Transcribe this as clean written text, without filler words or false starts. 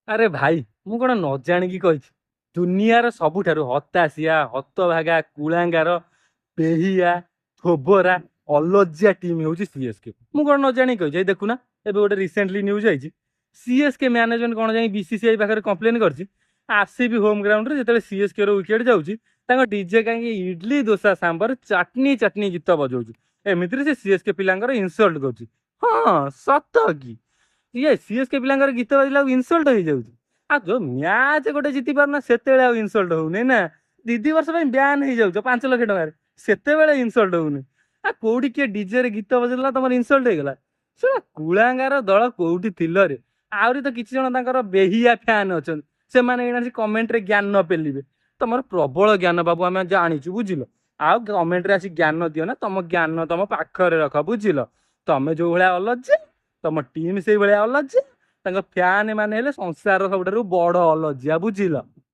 ଆରେ ଭାଇ, ମୁଁ କଣ ନ ଜାଣିକି କହିଛି? ଦୁନିଆର ସବୁଠାରୁ ହତାଶିଆ, ହତଭାଗା, କୁଳାଙ୍ଗାର, ବେହିଆ, ଥୋବରା, ଅଲଜ୍ୟା ଟିମ୍ ହେଉଛି ସିଏସ୍କେ। ମୁଁ କଣ ନ ଜାଣିକି କହିଛି? ଏଇ ଦେଖୁନା, ଏବେ ଗୋଟେ ରିସେଣ୍ଟଲି ନ୍ୟୁଜ୍ ଆଇଛି, ସିଏସ୍କେ ମ୍ୟାନେଜମେଣ୍ଟ କଣ ଯାଇ ବିସିସିଆଇ ପାଖରେ କମ୍ପ୍ଲେନ୍ କରିଛି, ଆରସିବି ହୋମ୍ ଗ୍ରାଉଣ୍ଡରେ ଯେତେବେଳେ ସିଏସ୍କେ ର ୱିକେଟ୍ ଯାଉଛି, ତାଙ୍କ ଡିଜେ କାହିଁକି ଇଡଲି ଦୋସା ସାମ୍ବର ଚାଟନି ଚାଟନି ଗୀତ ବଜାଉଛି? ଏମିତିରେ ସେ ସିଏସ୍କେ ପିଲାଙ୍କର ଇନସଲ୍ଟ କରୁଛି। ହଁ, ସତ କି? ଇଏ ସିଏସ୍କେ ପିଲାଙ୍କର ଗୀତ ବାଜିଲା ଆଉ ଇନସଲ୍ଟ ହେଇଯାଉଛି। ଆଉ ଯୋଉ ମ୍ୟାଚ୍ ଗୋଟେ ଜିତି ପାରୁନା, ସେତେବେଳେ ଆଉ ଇନସଲ୍ଟ ହଉନି ନା? 2 2 ବର୍ଷ ପାଇଁ ବ୍ୟାନ୍ ହେଇଯାଉଛ 5 ଲକ୍ଷ ଟଙ୍କାରେ, ସେତେବେଳେ ଇନସଲ୍ଟ ହଉନି। ଆଉ କୋଉଠି କିଏ ଡିଜେରେ ଗୀତ ବଜେଇଲା, ତମର ଇନସଲ୍ଟ ହେଇଗଲା। ସେଟା କୁଳାଙ୍ଗାର ଦଳ କୋଉଠି ଥିଲରେ? ଆହୁରି ତ କିଛି ଜଣ ତାଙ୍କର ବେହିଆ ଫ୍ୟାନ୍ ଅଛନ୍ତି, ସେମାନେ ଏଇନା ଆସି କମେଣ୍ଟରେ ଜ୍ଞାନ ପେଲିବେ। ତମର ପ୍ରବଳ ଜ୍ଞାନ ବାବୁ, ଆମେ ଜାଣିଛୁ, ବୁଝିଲ? ଆଉ କମେଣ୍ଟରେ ଆସି ଜ୍ଞାନ ଦିଅ ନା, ତମ ଜ୍ଞାନ ତମ ପାଖରେ ରଖ, ବୁଝିଲ? ତମେ ଯୋଉ ଭଳିଆ ଅଲଜ୍ୟା, ତମ ଟିମ୍ ସେଇଭଳିଆ ଅଲଜ୍ୟା। ତାଙ୍କ ଫ୍ୟାନ୍ ମାନେ ହେଲେ ସଂସାରର ସବୁଠାରୁ ବଡ ଅଲଜ୍ୟା, ବୁଝିଲ?